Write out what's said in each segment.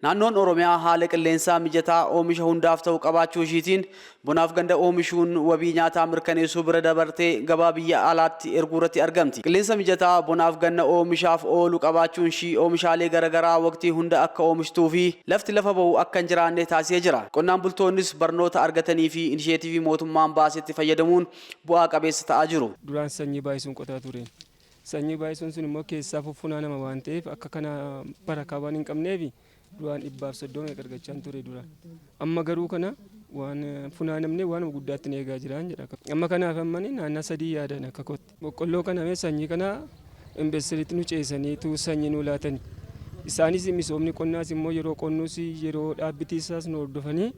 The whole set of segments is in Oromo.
Naannoon Oromiyaa haala qilleensaa mijataa oomisha hundaaf ta'u qabaachuu ishiitiin bonaaf ganda oomishuun wabii nyaataa mirkaneessuu bira dabartee gabaa biyya alaatti erguu irratti argamti. Qilleensa mijataa bonaaf ganna oomishaaf oolu qabaachuun ishii oomishaalee garaagaraa waqtii hunda akka oomishtuu fi lafti lafa bahu akka hin jiraanne taasisee jira. Qonnaan bultoonnis barnoota argatanii fi inisheetiivii mootummaan baasetti fayyadamuun bu'aa qabeessa ta'aa jiru. Duraan sanyii baay'isuun qotaa ture. Sanyii baay'isuun sun immoo keessaa fuffunaanama waan ta'eef, akka kana barakaa waan hin qabneef, duraan 130 argachaa ture duraan. Amma garuu kana waan funaanamne waan guddaatti eegaa jiraan jedha. Amma kanaaf ammani naannaa 3 yaadan akka kootti. Boqqolloo kana mee sanyii kana investariitti nu ceesaniitu sanyii nu laatani. Isaanis misoomni qonnaas immoo yeroo qonnuus, yeroo dhaabbitiisaas nu hordofanii,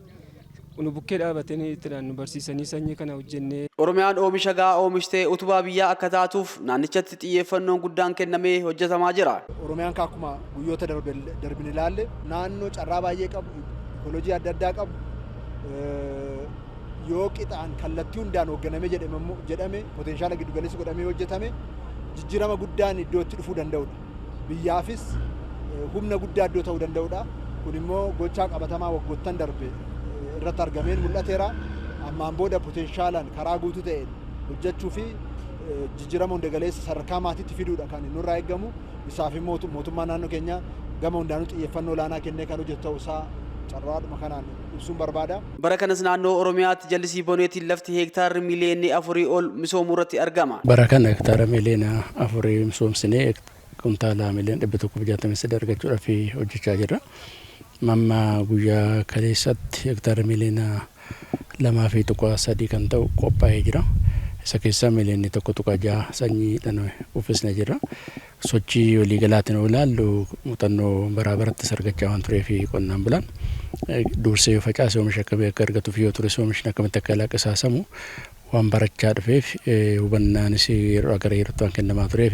nu bukkee dhaabatanii ittiin nu barsiisanii sanyii kana hojjennee. Oromiyaan oomisha gahaa oomishtee utubaa biyyaa akka taatuuf naannichatti xiyyeeffannoon guddaan kennamee hojjetamaa jira. Oromiyaan akkuma guyyoota darbin ilaalle, naannoo carraa baay'ee qabu, ecology adda addaa qabu, yoo qixaan kallattii hundaan hoogganame jedhame, potential giddugaleessi godhamee hojjetame, jijjiirama guddaan iddoo itti dhufuu danda'udha. Biyyaafis humna guddaa iddoo ta'uu danda'udha. Kun immoo gochaa qabatamaa waggoottan darbe irratti argameen mul'ateera. Ammaan booda potentialaan karaa guutuu ta'een hojjechuu fi jijjiirama hundagaleessa sadarkaa maatiitti fiduudha kan nurraa eeggamu. Isaaf immoo mootummaan naannoo keenyaa gama hundaanuu xiyyeeffannoo olaanaa kennee kan hojjetu ta'uu isaa carraadhuma kanaan ibsuun barbaada. Bara kanas naannoo Oromiyaatti jallisii boneetiin lafti heektaarri 4 miiliyoona ol misoomuu irratti argama. Bara kana hektaara 4 miiliyoona misoomsinee kuntaala 163 miiliyoona argachuudhaaf hojjechaa jirra. Amma guyyaa kaleessatti hektaara 2.3 miiliyoona kan ta'u qophaa'ee jira. Isa keessaa 1.6 miiliyoona sanyiidhaan uffisnee jirra. Sochii waliigalaatiin yoo ilaallu, muuxannoo baraa barattis argachaa waan tureef, qonnaan bulaan dursee yoo facaase oomisha akkamii akka argatuuf, yoo tures oomishni akkamitti akka qisaasamu waan barachaa dhufeef, hubannaanis yeroo gara yerootti waan kennamaa tureef,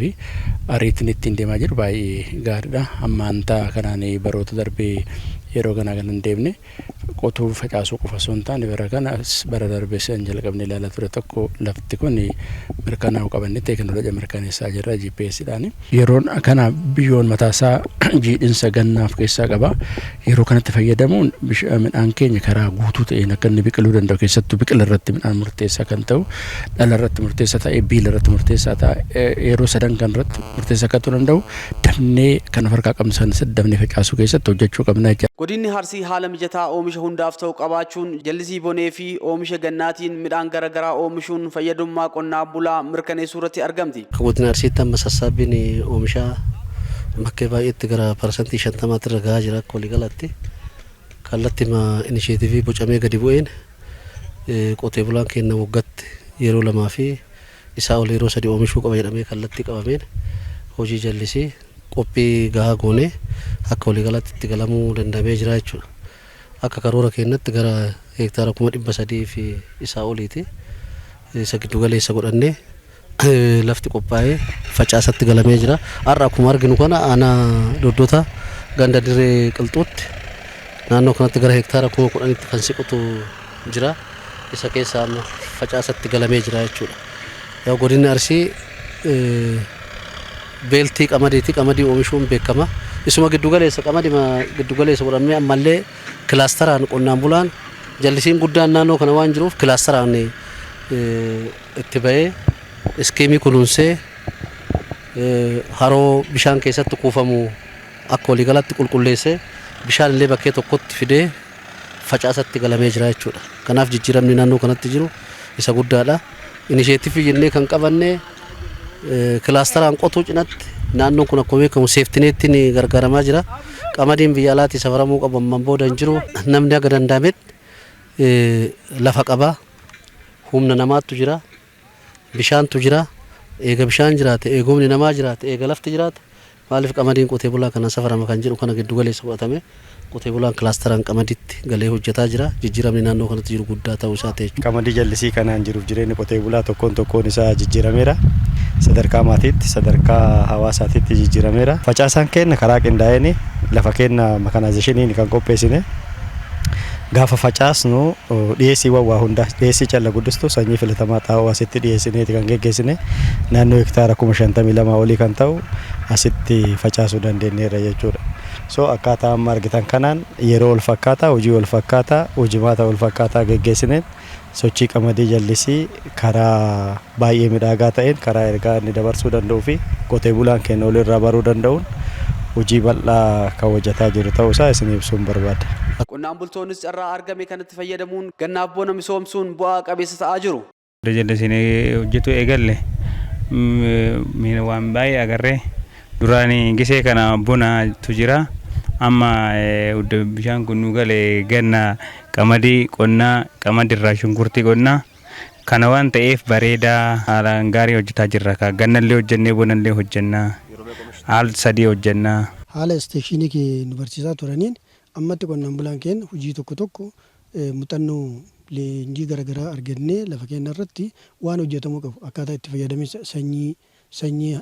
ariitiin ittiin deemaa jiru baay'ee gaariidha. Ammaantaa kanaan baroota darbee yeroo kanaa kan hin deemne qotuu facaasuu qofa osoo hin taane, bara kana bara darbee san jalqabne ilaalaa ture tokko, lafti kun mirkanaa'uu qabanne teekinooloojii mirkaneessaa jirra GPSdhaan. Yeroon kana biyyoon mataasaa jiidhinsa gannaaf keessaa qaba. Yeroo kanatti fayyadamuun midhaan keenya karaa guutuu ta'een akka inni biqiluu danda'u, keessattuu biqila irratti midhaan murteessaa kan ta'u, dhala irratti murteessaa ta'e, biila irratti murteessaa ta'e, yeroo sadan kan irratti murteessaa akka ta'uu danda'u, dafnee kan of harkaa qabnu sana dafnee facaasuu keessatti hojjechuu qabna jechuudha. Godinni Arsii haala mijataa oomisha hundaaf ta'u qabaachuun jallisii bonee fi oomisha gannaatiin midhaan garaagaraa oomishuun fayyadummaa qonnaan bulaa mirkaneessuu irratti argamti. Akka godina Arsiitti amma sassaabbiin oomishaa bakkee baay'eetti gara 50%tti irra gahaa jira akka waliigalaatti. Kallattii initiative bocamee gadi bu'een qotee bulaan keenya waggaatti yeroo lamaa fi isaa ol yeroo sadi oomishuu qaba jedhamee kallattii qabameen, hojii jallisii qophii gahaa goonee akka waliigalaatti itti galamuu danda'amee jira jechuudha. Akka karoora keenyatti gara hektaara 300,000 fi isaa oliiti. Isa giddu galeessa godhannee lafti qophaa'ee facaasatti galamee jira. Har'a akkuma arginu kana aanaa Doddota ganda Dirree Qilxuutti naannoo kanatti gara hektaara 10,000tti kan siqutu jira. Isa keessa amma facaasatti galamee jira jechuudha. Yaa godinni Arsii beeltii qamadiiti. Qamadii oomishuun beekama. Isuma giddu galeessa, qamadii giddu galeessa godhamee, ammallee clusteraan qonnaan bulaan jallisiin guddaan naannoo kana waan jiruuf, clusteraan itti bahee scheme kunuunsee, haroo bishaan keessatti kuufamu akka waliigalaatti qulqulleessee, bishaan illee bakkee tokkotti fidee facaasatti galamee jira jechuudha. Kanaaf jijjiiramni naannoo kanatti jiru isa guddaadha. Initiative jennee kan qabanne clusteraan qotuu cinatti, naannoon kun akkuma beekamu safety nettiin gargaaramaa jira. Qamadiin biyya alaatii safaramuu qabu ammaan booda hin jiru. Namni haga danda'ametti lafa qaba. Humna namaatu jira. Bishaantu jira. Eega bishaan jiraate, eega humni namaa jiraate, eega lafti jiraate, maaliif qamadiin qotee bulaa kana safarama kan jedhu kana giddu galeessa godhatame, qotee bulaan clusteraan qamaditti galee hojjetaa jira. Jijjiiramni naannoo kanatti jiru guddaa ta'uu isaa ta'e. Qamadii jallisii kanaan jiruuf jireenyi qotee bulaa tokkoon tokkoon isaa jijjiirameera. Sadarkaa maatiitti, sadarkaa hawaasaatiitti jijjiirameera. Facaasaan keenya karaa qindaa'een lafa keenya mechanizationiin kan qopheessine, gaafa facaasnu dhiyeessiiwwan waa hundaa, dhiyeessii calla guddistuu, sanyii filatamaa, xaa'oo asitti dhiyeessineeti kan geggeessine. Naannoo hektaara 52,000 olii kan ta'u asitti facaasuu dandeenyeerra jechuudha. So akkaataa amma argitan kanaan yeroo wal fakkaataa, hojii wal fakkaataa, hojimaata wal fakkaataa geggeessineen sochii qamadii jallisii karaa baay'ee midhaagaa ta'een, karaa ergaa inni dabarsuu danda'uu fi qotee bulaan keenya walirraa baruu danda'uun hojii bal'aa kan hojjetaa jiru ta'uusaa isin ibsuun barbaada. Qonnaan bultoonnis carraa argame kanatti fayyadamuun gannaaf bona misoomsuun bu'aa qabeessa ta'aa jiru. Jallisiin hojjetu eegalle waan baay'ee agarree. Duraan gisee kana bonatu jira. Amma bishaan kun nu gale, ganna qamadii qonnaa, qamadiirraa shunkurtii qonnaa. Kana waan ta'eef bareedaa, haalaan gaarii hojjetaa jirra. Gannallee hojjennee bonallee hojjennaa, haal sadii hojjennaa. Haala isteeshinii nu barsiisaa turaniin ammatti qonnaan bulaan keenya hojii tokko tokko muuxannoo leenjii garaagaraa argannee lafa keenya irratti waan hojjetamuu qabu, akkaataa itti fayyadamisa sanyii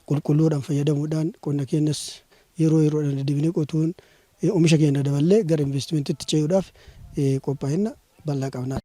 qulqulluudhaan fayyadamuudhaan, qonna keenyas yeroo yeroodhaan deddeebinee qotuun oomisha keenya daballee gara investimentiitti ce'uudhaaf qophaa'ina bal'aa qabna.